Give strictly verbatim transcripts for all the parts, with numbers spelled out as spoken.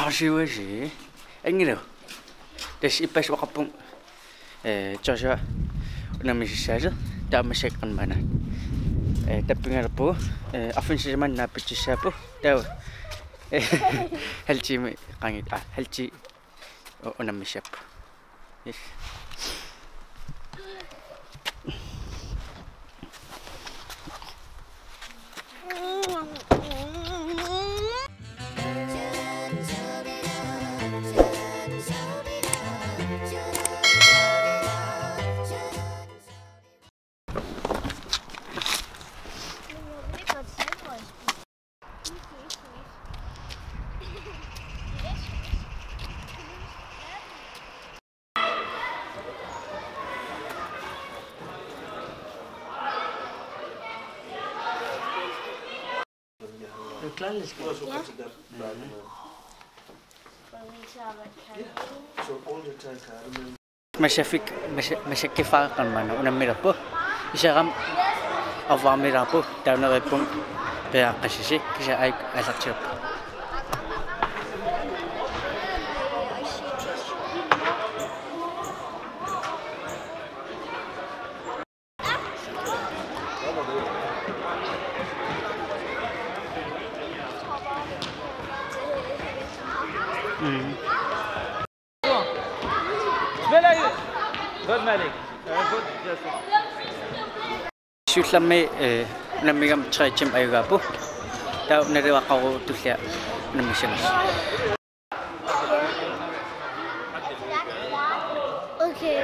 Arsiuasi. Angilu. Tassa ippassaq oqarpunga, eh, Joshua unammisassaasi. Taava massakkut qanmana, eh, tappigalerpugut, eh, arfineq-sisamanna naapitsissaapput. Taava, eh, halv time qangi-, ah, halv time u-, unammissappoq. Yes. Massakkummi, massa-, massakkummi qanmana unammilerpugut. Isera arfaarmiilerpugut, taava neriuppunga periarfissarsi, kisianni aallartilerpugut. Mm. Good, Malik. Uh, good, yes. Siullermik, eh, unammigama tre timer ajugaapput. Taava naluara tullia unammissanersoq. Okay.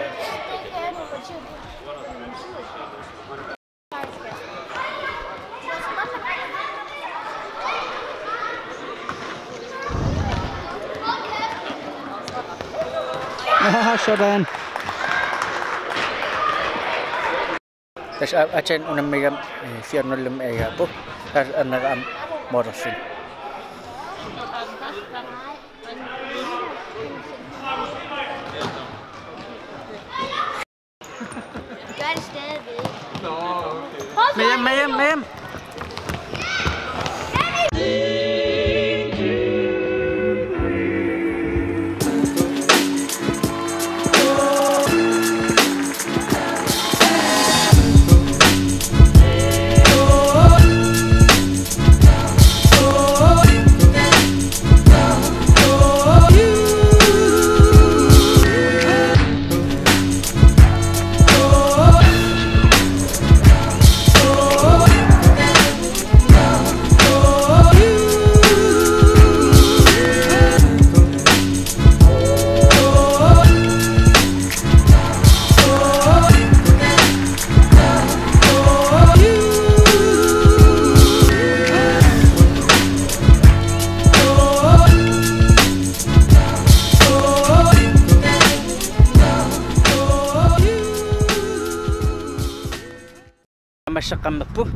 Sådan. Tassa a-, aatsaat unammigama, eh, fire nul-imik ajugaapput. Tassa annera aamma målerluni. Gør det stadigvæk. Nå, okay. Med hjem, med hjem, med hjem. Massakkut qammerput.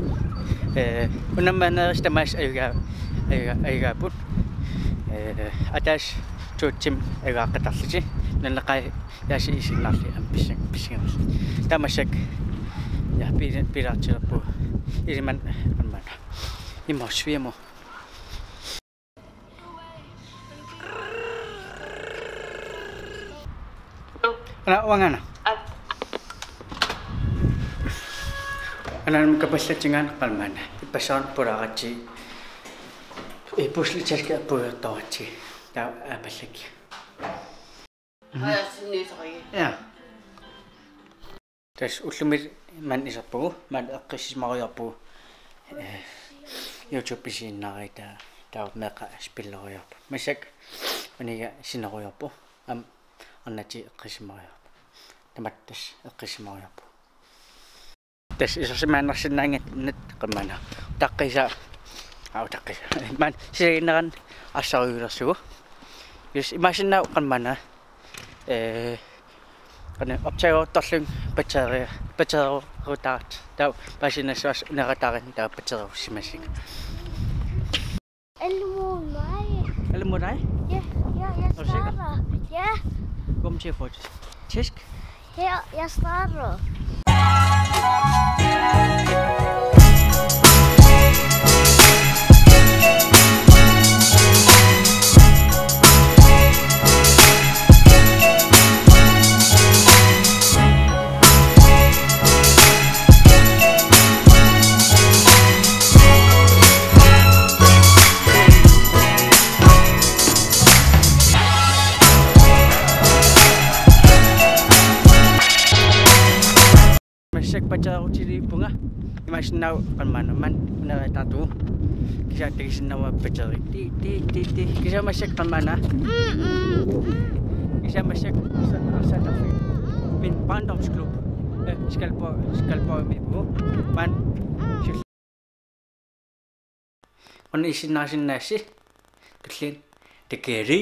Eh, unamminerisa tamaasa ajuga-, ajuga-, ajugaapput. Eh, ataaseq to timer ajugaaqqaarlutik. Nunaqajaasi isiginnaarlutik aamma pissang-, pissanganarlutik. Taava massakkut, ja, pil-, pilaartilerpugut. Iliman, aamma. Imos, vi er mor. Ana, uanga ana. Ana, aamma kapallatsigaanni qanmana. Ippassaq pulaaratsigu. Ippuslitsalki appuiortoratsigu. Taava aappallakkiga. Mhm. Ja. Tassa ullumi maani iserpugut, maani eqqissisimarujoorpugut, eh, YouTube isiginnaarluta, taava meeqqat spillerujoorput. Massakkut uniga sinerujoorput, aamma arnatigut eqqissisimarujoorput. Tamatta tassa eqqissisimarujoorpugut. Tassa isersimaannarsinnaanngitsoq qanmana. Utaqqisa. Aa, utaqqisa. Maani silaginnerani assarujulersugu. Jus imaassinnaavoq qanmana. Eh, qanoq optageruttorlunga batteria, battererutaat. Taava paasinnassuarsi unerataarani taava battererussimassaanga. Alle mod mig. Alle mod dig? Ja, ja, jeg starter. Ja. Kom til at få tæsk. Her, jeg starter. Utiliippunga. Imaassinnaavoq qammaanna maani uneritaartugu. Kisianni takusinnaavat batteriit. Ti, ti, ti, ti. Kisianni massakkut qammaanna. Kisianni massakkut arsa-, arsaattarfik. Min barndomsklub. Eh, Skalborg, Skalborgimiippugut. Maani. Una isinnaasinnaassavasi. Tulliani. Takeri.